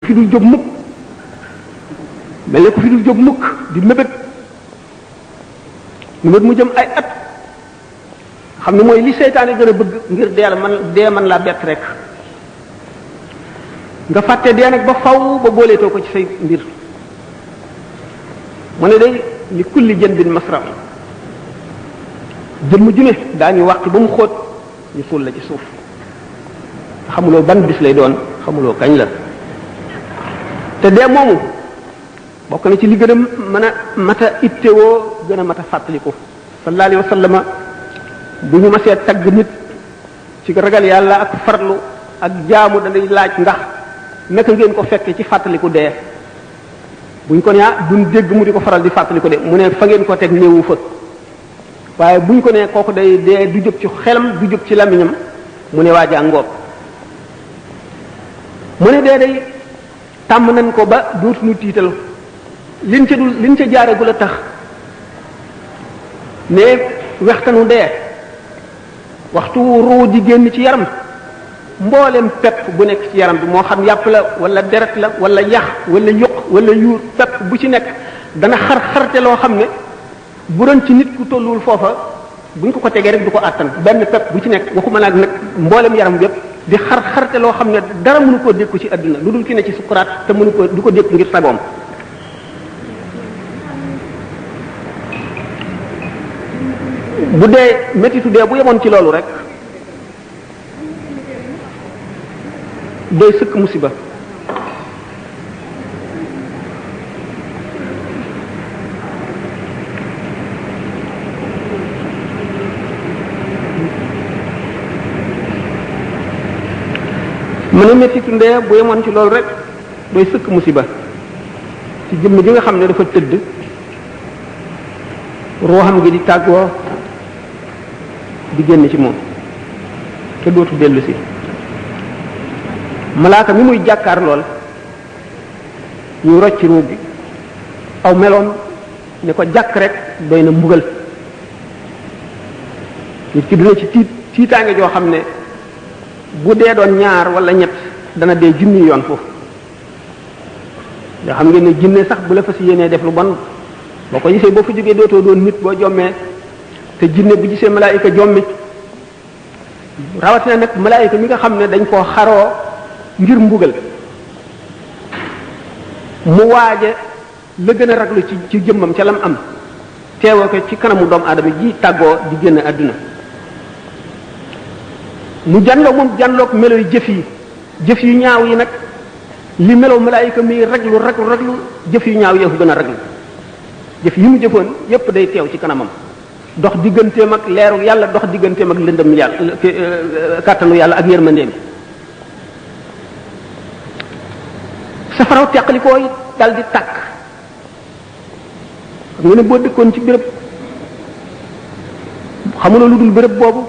fi dul jóg mukk mel ne ku fi dul jóg mukk di mébét mu jëm ay at xam ne mooy li seytaane gën a bëgg ngir dee man laa bett rek nga fàtte dee nag ba faw ba booleetoo ko ci say mbir mu ne day li kulli jëndin masra jëmm ju ne daañu wàqi ba mu xóot ñu suul la ci suuf xamuloo ban bis lay doon xamuloo kañ la te dee moomu bokk na ci li gën a mën a mata ittewoo gën a mata fàttaliku sallallahu alayhi wa sallama bu ñu masee tagg nit ci ragal yàlla ak farlu ak jaamu danay laaj ndax naka ngeen ko fekke ci fàttaliku dee buñ ko nee duñ dégg mu di ko faral di fàttaliku de mu ne fa ngeen ko teg néewu fa waaye buñ ko nee kooku day dee du jóg ci xelam du jóg ci lamiñam mu ne waa jàngoog mu ne dee day tàmm nañ ko ba dootuñu tiital liñ ca jaaragul a tax ne wextanu dee waxtu ruu di génn ci yaram mboolem pepp bu nekk ci yaram bi moo xam yàpp la wala deret la wala yax wala yuq wala yuur pepp bu ci nekk dana xarte loo xam ne bu doon ci nit ku tolluwul foofa buñ ko tegee rek du ko àttan benn pepp bu ci nekk waxuma nag mboolem yaram yépp di xarte loo xam ne dara mënu koo dékku ci àdduna lu dul ki ne ci sukuraat te du ko dékku ngir sagoom bu dee métitu dee bu yemoon ci loolu rek doy sëkk musiba mu ne métitu ndee bu yemoon ci loolu rek doy sëkk musiba ci jëmm ji nga xam ne dafa tëdd ruuxam gi di tàggoo di génn ci moom te dootu dellu si malaaka mi muy jàkkaar lool ñu rocc ruu gi aw meloon ne ko jàkk rek doy na mbugal nit ki dina ci tiitaange joo xam ne bu dee doon ñaar wala ñett dana dee junni yoon foofu nga xam ngeen ne jinne sax bu la fas yéenee def lu bon boo ko gisee boo fa jógee dootoo doon nit boo jommee te jinne bu gisee malaayika jommi rawatina nag malaayika mi nga xam ne dañ koo xaroo ngir mbugal mu waaje la gën a raglu ci jëmmam ca lam am teewoo ko ci kanamu doomu aadama ji tàggoo di génn àdduna mu janloog melo yu jëf yu ñaaw yi nag li melo malaayika mi raglu jëf yu ñaaw yëfu gën a raglu jëf yi mu jëfoon yépp day teew ci kanamam dox digganteem ak leeru yàlla dox digganteem ak lëndëm yàlla kàttanu yàlla ak yërmandeem safaraw teqalikoo yi dal di tàkk xam nga ne boo dëkkoon ci béréb xamuloo lu dul béréb boobu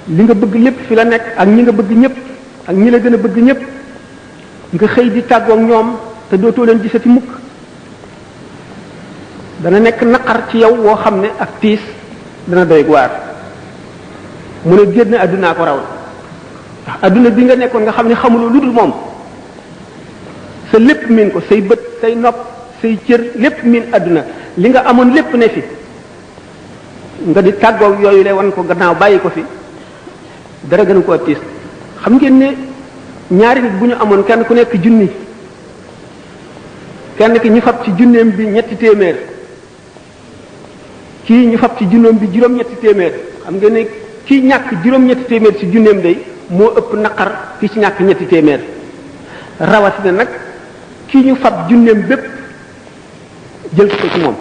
li nga bëgg lépp fi la nekk ak ñi nga bëgg ñëpp ak ñi la gën a bëgg ñëpp nga xëy di tàggoog ñoom te dootoo leen gisati mukk dana nekk naqar ci yow woo xam ne ak tiis dana doy waar mu ne génn àddunaa ko raw ndax àdduna bi nga nekkoon nga xam ne xamuloo lu dul moom sa lépp miin ko say bët say nopp say cër lépp miin àdduna li nga amoon lépp ne fi nga di tàggoog yooyu le wan ko gannaaw bàyyi ko fi dara gën koo tiis xam ngeen ne ñaari nit bu ñu amoon kenn ku nekk junni kenn ki ñu fab ci junneem bi ñetti téeméer kii ñu fab ci junneem bi juróom-ñetti téeméer xam ngeen ne kii ñàkk juróom-ñetti téeméer ci junneem day moo ëpp naqar ki ci ñàkk ñetti téeméer rawatina nag kii ñu fab junneem bépp jël ko ci moom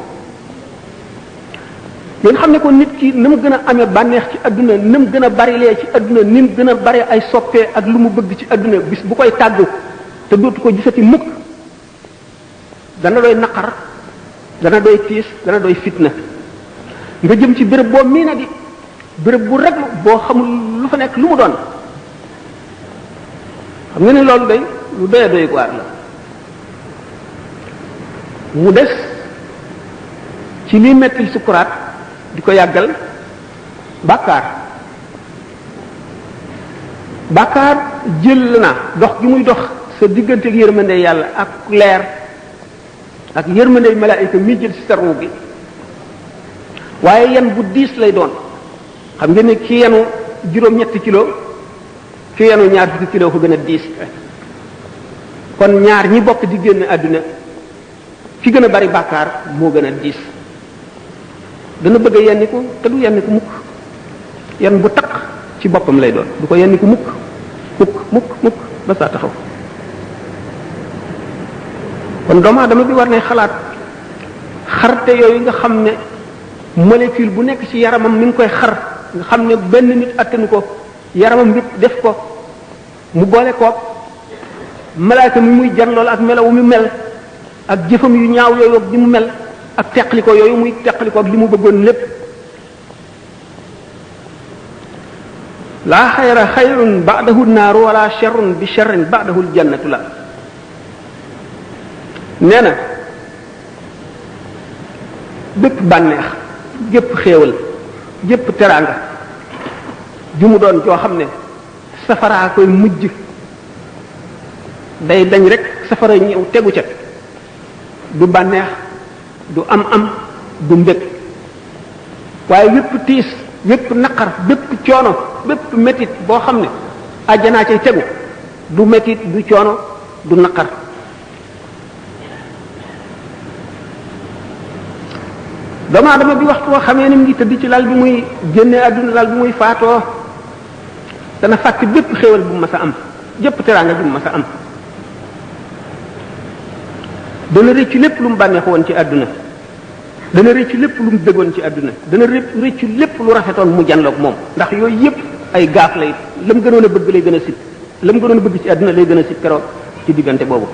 ngeen xam ne ko nit ki na mu gën a amee bànneex ci adduna na mu gën a barilee ci adduna ni mu gën a bari ay soppee ak lu mu bëgg ci adduna bis bu koy tàggu te dootu ko gisati mukk dana doy naqar dana doy tiis dana doy fitna nga jëm ci béréb boo miina di béréb bu reglu boo xamul lu fa nekk lu mu doon xam nga ne loolu day lu doy doy waar la mu des ci liy mettil sukuraat di ko yàggal bàkkaar jël na dox gi muy dox sa diggante ak yërmande yàlla ak leer ak yërmande malaayika mi jël ci sa ruu gi waaye yan bu diis lay doon xam ngeen ne ki yenu juróom-ñetti kilo ki yenu ñaar fukki kilo ko gën a diis kon ñaar ñi bokk di génn àdduna ki gën a bari bàkkaar moo gën a diis dana bëgg a yenniku te du yenniku mukk yan bu taq ci boppam lay doon du ko yenniku mukk mukk ba saa taxaw kon doomu aadama bi war ne xalaat xarte yooyu nga xam ne molécule bu nekk ci yaramam mi ngi koy xar nga xam ne benn nit attanu ko yaramam bi def ko mu boole koog malaaka mi muy jan lool ak melawu mu mel ak jëfam yu ñaaw yooyu ak li mu mel ak teqliko yooyu muy teqliko ak li mu bëggoon lépp laa xayra xayrun ba'dahu naaru wala sharrun bi sharrin ba'dahu aljannatu la nee na bépp bànneex gépp xéewal gépp teraanga ju mu doon joo xam ne safaraa koy mujj day dañ rek safara ñëw tegu ca du bànneex du am du mbég waaye wépp tiis wépp naqar bépp coono bépp métit boo xam ne àjjanaa cay tegu du métit du coono du naqar doomu aadama bi waxtu woo xamee ni mu ngi tëdd ci lal bi muy génne àdduna lal bi muy faatoo dana fàtte bépp xéewal bu mu mas a am jëpp teraanga bu mu mas a am dana rëccu lépp lu mu bànneexu woon ci àdduna dana rëccu lépp lu mu bëggoon ci àdduna dana rëccu lépp lu rafetoon mu janloog moom ndax yooyu yépp ay gaaf lay la mu gënoon a bëgg lay gën a sib la mu gënoon a bëgg ci àdduna lay gën a sib keroog ci diggante boobu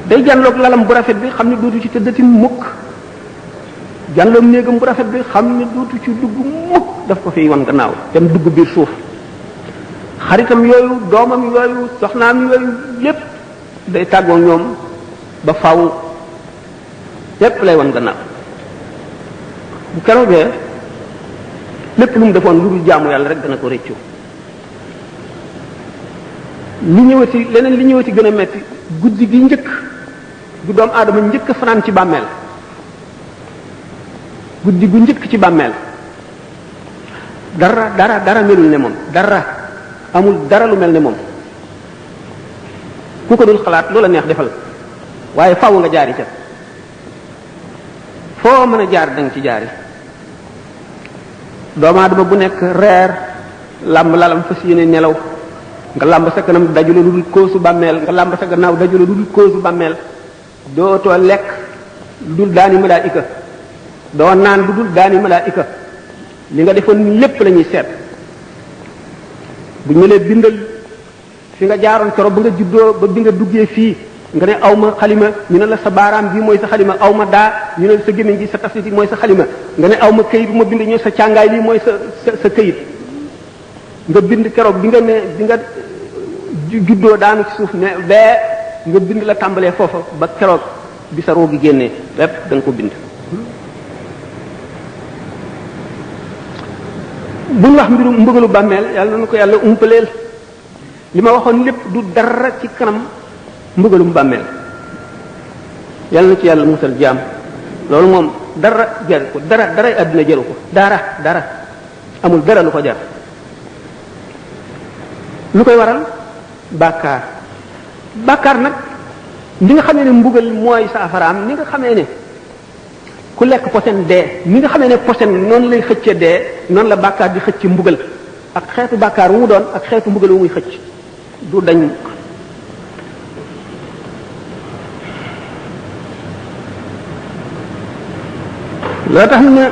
day janloog lalam bu rafet bi xam ne dootu ci tëddati mukk janloog néegam bu rafet bi xam ne dootu ci dugg mukk daf ko fiy wan gannaaw dem dugg biir suuf xaritam yooyu doomam yooyu soxnaam yooyu lépp day tàggoo ñoom ba faw lépp lay wan gannaaw bu keroogee lépp lu mu defoon lu dul jaamu yàlla rek dana ko réccu li ñëwati leneen li ñëwati gën a metti guddi gi njëkk gu doomu aadama njëkk a fanaan ci bàmmeel guddi gu njëkk ci bàmmeel dara melul ne moom dara amul dara lu mel ne moom ku ko dul xalaat loola neex defal waaye faaw nga jaari ca foo mën a jaar danga ci jaari doomu aadama bu nekk reer làmb lalam fas yéene nelaw nga làmb sa kanam dajule lu dul koosu bàmmeel nga làmb sa gannaaw dajule lu dul koosu bàmmeel dootoo lekk lu dul daani malaayika doo naan lu dul daani malaayika li nga defoon lépp la ñuy seet bu ñu lee bindal fi nga jaaroon kero ba nga juddoo ba bi nga duggee fii nga ne aw ma xalima ñu ne la sa baaraam bii mooy sa xalima aw ma daa ñu ne sa gémmiñ gi sa tafsiti mooy sa xalima nga ne aw ma këyit bu ma bind ñu sa càngaay lii mooy sa këyit nga bind keroog bi nga ne bi nga juddoo daanu ci suuf ne bee nga bind la tàmbalee foofa ba keroog bi sa roo gi génnee lépp da nga ko bind bu ñu wax mbirum mbëgalu bàmmeel yàlla na ko yàlla umpaleel li ma waxoon lépp du dara ci kanam mbëgalum bàmmeel yàlla na ci yàlla musal jaam loolu moom dara jar ko dara àddina jaru ko dara amul dara lu ko jar lu koy waral bàkkaar nag li nga xamee ne mbugal mooy saafaraam ni nga xamee ne ku lekk posen dee ni nga xamee ne posen noonu lay xëcce dee noonu la bàkkaar di xëcc mbugal ak xeetu bàkkaar wu mu doon ak xeetu mbugal wu muy xëcc du dañ loo tax ne